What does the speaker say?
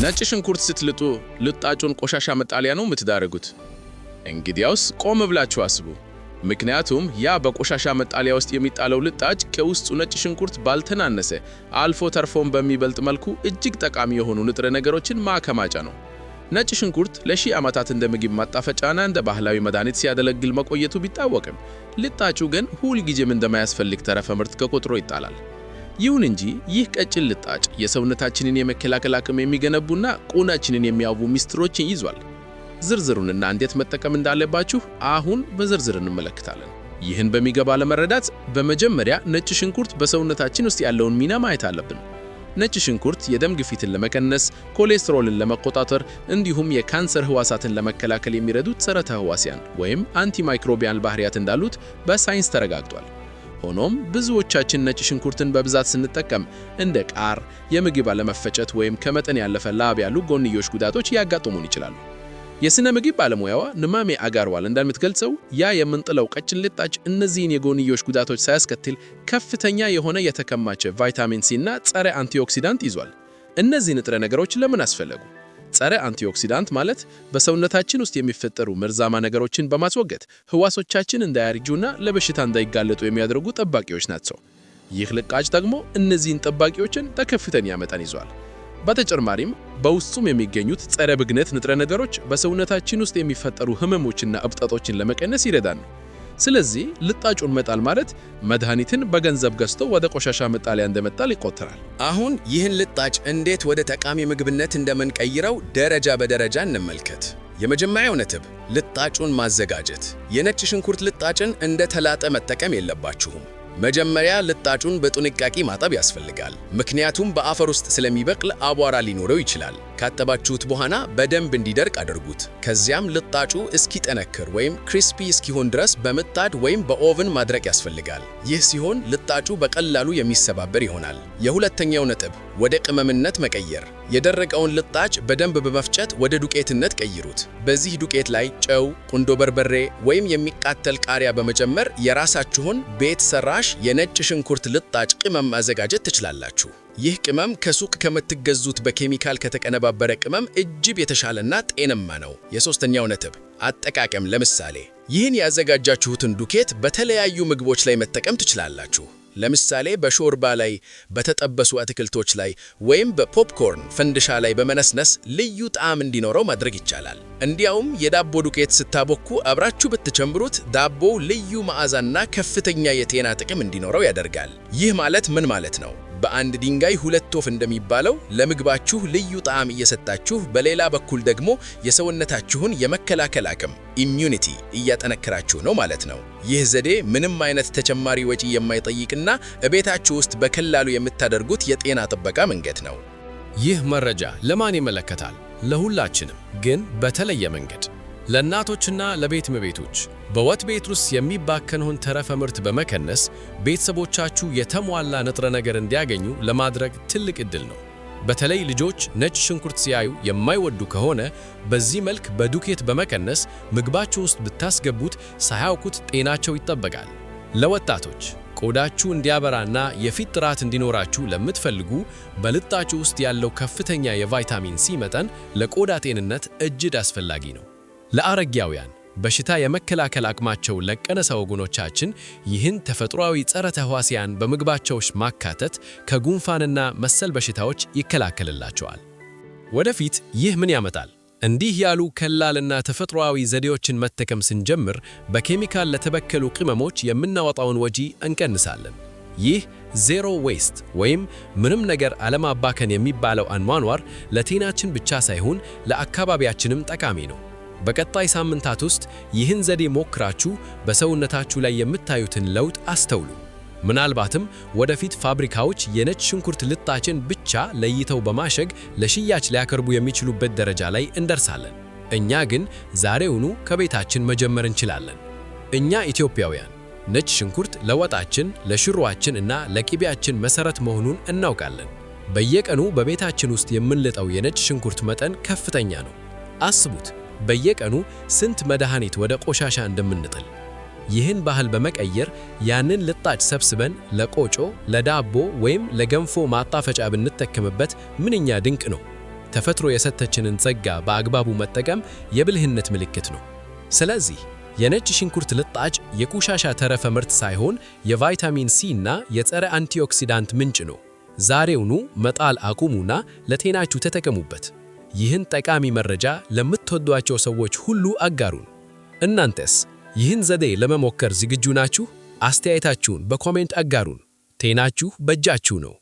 ነጭ ሽንኩርት ስትልጡ ልጣጩን ቆሻሻ መጣሊያ ነው የምትዳርጉት? እንግዲያውስ ቆም ብላችሁ አስቡ። ምክንያቱም ያ በቆሻሻ መጣሊያ ውስጥ የሚጣለው ልጣጭ ከውስጡ ነጭ ሽንኩርት ባልተናነሰ፣ አልፎ ተርፎም በሚበልጥ መልኩ እጅግ ጠቃሚ የሆኑ ንጥረ ነገሮችን ማከማቻ ነው። ነጭ ሽንኩርት ለሺህ ዓመታት እንደ ምግብ ማጣፈጫና እንደ ባህላዊ መድኃኒት ሲያገለግል መቆየቱ ቢታወቅም፣ ልጣጩ ግን ሁልጊዜም እንደማያስፈልግ ተረፈ ምርት ተቆጥሮ ይጣላል። ይሁን እንጂ ይህ ቀጭን ልጣጭ የሰውነታችንን የመከላከል አቅም የሚገነቡና ቆዳችንን የሚያውቡ ሚስጥሮችን ይዟል። ዝርዝሩንና እንዴት መጠቀም እንዳለባችሁ አሁን በዝርዝር እንመለከታለን። ይህን በሚገባ ለመረዳት በመጀመሪያ ነጭ ሽንኩርት በሰውነታችን ውስጥ ያለውን ሚና ማየት አለብን። ነጭ ሽንኩርት የደም ግፊትን ለመቀነስ፣ ኮሌስትሮልን ለመቆጣጠር እንዲሁም የካንሰር ህዋሳትን ለመከላከል የሚረዱ ጸረ ተህዋሲያን ወይም antimicrobial ባህሪያት እንዳሉት በሳይንስ ተረጋግጧል። ሆኖም ብዙዎቻችን ነጭ ሽንኩርትን በብዛት ስንጠቀም እንደ ቃር፣ የምግብ አለመፈጨት ወይም ከመጠን ያለፈ ላብ ያሉ ጎንዮሽ ጉዳቶች ሊያጋጥሙን ይችላሉ። የሥነ ምግብ ባለሙያዋ ንማሜ አጋርዋል እንደምትገልጸው፣ ያ የምንጥለው ቀጭን ልጣጭ እነዚህን የጎንዮሽ ጉዳቶች ሳያስከትል ከፍተኛ የሆነ የተከማቸ ቫይታሚን ሲ እና ጸረ antioxidant ይዟል። እነዚህ ንጥረ ነገሮች ለምን አስፈለጉ? ጸረ antioxidant ማለት በሰውነታችን ውስጥ የሚፈጠሩ መርዛማ ነገሮችን በማስወገድ ህዋሶቻችን እንዳያረጁና ለበሽታ እንዳይጋለጡ የሚያደርጉ ጠባቂዎች ናቸው። ይህ ልጣጭ ደግሞ እነዚህን ጠባቂዎችን በከፍተኛ መጠን ይዟል። በተጨማሪም በውስጡም የሚገኙት ጸረ ብግነት ንጥረ ነገሮች በሰውነታችን ውስጥ የሚፈጠሩ ህመሞችና እብጠቶችን ለመቀነስ ይረዳሉ። ስለዚህ ልጣጩን መጣል ማለት መድኃኒትን በገንዘብ ገዝቶ ወደ ቆሻሻ መጣሊያ እንደመጣል ይቆጠራል። አሁን ይህን ልጣጭ እንዴት ወደ ጠቃሚ ምግብነት እንደምንቀይረው ደረጃ በደረጃ እንመልከት። የመጀመሪያው ነጥብ ልጣጩን ማዘጋጀት። የነጭ ሽንኩርት ልጣጭን እንደ ተላጠ መጠቀም የለባችሁም። መጀመሪያ ልጣጩን በጥንቃቄ ማጠብ ያስፈልጋል፣ ምክንያቱም በአፈር ውስጥ ስለሚበቅል አቧራ ሊኖረው ይችላል። ካጠባችሁት በኋላ በደንብ እንዲደርቅ አድርጉት። ከዚያም ልጣጩ እስኪጠነክር ወይም crispy እስኪሆን ድረስ በምጣድ ወይም በ oven ማድረቅ ያስፈልጋል። ይህ ሲሆን ልጣጩ በቀላሉ የሚሰባበር ይሆናል። የሁለተኛው ነጥብ ወደ ቅመምነት መቀየር። የደረቀውን ልጣጭ በደንብ በመፍጨት ወደ ዱቄትነት ቀይሩት። በዚህ ዱቄት ላይ ጨው፣ ቁንዶ በርበሬ ወይም የሚቃጠል ቃሪያ በመጨመር የራሳችሁን ቤት ሰራሽ የነጭ ሽንኩርት ልጣጭ ቅመም ማዘጋጀት ትችላላችሁ። ይህ ቅመም ከሱቅ ከምትገዙት በኬሚካል ከተቀነባበረ ቅመም እጅግ የተሻለና ጤናማ ነው። የሶስተኛው ነጥብ አጠቃቀም። ለምሳሌ ይህን ያዘጋጃችሁትን ዱቄት በተለያዩ ምግቦች ላይ መጠቀም ትችላላችሁ። ለምሳሌ በሾርባ ላይ፣ በተጠበሱ አትክልቶች ላይ ወይም በ popcorn ፈንድሻ ላይ በመነስነስ ልዩ ጣዕም እንዲኖረው ማድረግ ይቻላል። እንዲያውም የዳቦ ዱቄት ስታቦኩ አብራችሁ ብትጨምሩት ዳቦው ልዩ መዓዛና ከፍተኛ የጤና ጥቅም እንዲኖረው ያደርጋል። ይህ ማለት ምን ማለት ነው? በአንድ ድንጋይ ሁለት ወፍ እንደሚባለው፣ ለምግባችሁ ልዩ ጣዕም እየሰጣችሁ በሌላ በኩል ደግሞ የሰውነታችሁን የመከላከል አቅም immunity እያጠነከራችሁ ነው ማለት ነው። ይህ ዘዴ ምንም አይነት ተጨማሪ ወጪ የማይጠይቅና እቤታችሁ ውስጥ በቀላሉ የምታደርጉት የጤና ጥበቃ መንገድ ነው። ይህ መረጃ ለማን ይመለከታል? ለሁላችንም፣ ግን በተለየ መንገድ ለእናቶችና ለቤት እመቤቶች። በወጥ ቤት ውስጥ የሚባከነውን ተረፈ ምርት በመቀነስ ቤተሰቦቻችሁ የተሟላ ንጥረ ነገር እንዲያገኙ ለማድረግ ትልቅ ዕድል ነው። በተለይ ልጆች ነጭ ሽንኩርት ሲያዩ የማይወዱ ከሆነ፣ በዚህ መልክ በዱቄት በመቀነስ ምግባቸው ውስጥ ብታስገቡት ሳያውቁት ጤናቸው ይጠበቃል። ለወጣቶች፣ ቆዳችሁ እንዲያበራና የፊት ጥራት እንዲኖራችሁ ለምትፈልጉ፣ በልጣጩ ውስጥ ያለው ከፍተኛ የቫይታሚን ሲ መጠን ለቆዳ ጤንነት እጅግ አስፈላጊ ነው። ለአረጋውያን፣ በሽታ የመከላከል አቅማቸው ለቀነሰ ወገኖቻችን፣ ይህን ተፈጥሯዊ ጸረ ተህዋሲያን በምግባቸው ውስጥ ማካተት ከጉንፋንና መሰል በሽታዎች ይከላከልላቸዋል። ወደፊት ይህ ምን ያመጣል? እንዲህ ያሉ ቀላልና ተፈጥሯዊ ዘዴዎችን መጠቀም ስንጀምር በኬሚካል ለተበከሉ ቅመሞች የምናወጣውን ወጪ እንቀንሳለን። ይህ zero waste ወይም ምንም ነገር አለማባከን የሚባለው አኗኗር ለጤናችን ብቻ ሳይሆን ለአካባቢያችንም ጠቃሚ ነው። በቀጣይ ሳምንታት ውስጥ ይህን ዘዴ ሞክራችሁ በሰውነታችሁ ላይ የምታዩትን ለውጥ አስተውሉ። ምናልባትም ወደፊት ፋብሪካዎች የነጭ ሽንኩርት ልጣጭን ብቻ ለይተው በማሸግ ለሽያጭ ሊያቀርቡ የሚችሉበት ደረጃ ላይ እንደርሳለን። እኛ ግን ዛሬውኑ ከቤታችን መጀመር እንችላለን። እኛ ኢትዮጵያውያን ነጭ ሽንኩርት ለወጣችን፣ ለሽሮአችን እና ለቅቤያችን መሰረት መሆኑን እናውቃለን። በየቀኑ በቤታችን ውስጥ የምንልጠው የነጭ ሽንኩርት መጠን ከፍተኛ ነው። አስቡት፣ በየቀኑ ስንት መድኃኒት ወደ ቆሻሻ እንደምንጥል። ይህን ባህል በመቀየር ያንን ልጣጭ ሰብስበን ለቆጮ፣ ለዳቦ ወይም ለገንፎ ማጣፈጫ ብንጠቀምበት ምንኛ ድንቅ ነው! ተፈጥሮ የሰጠችንን ጸጋ በአግባቡ መጠቀም የብልህነት ምልክት ነው። ስለዚህ የነጭ ሽንኩርት ልጣጭ የቆሻሻ ተረፈ ምርት ሳይሆን የቫይታሚን ሲ እና የጸረ antioxidant ምንጭ ነው። ዛሬውኑ መጣል አቁሙና ለጤናችሁ ተጠቀሙበት። ይህን ጠቃሚ መረጃ ለምትወዷቸው ሰዎች ሁሉ አጋሩን። እናንተስ ይህን ዘዴ ለመሞከር ዝግጁ ናችሁ? አስተያየታችሁን በ comment አጋሩን። ጤናችሁ በእጃችሁ ነው።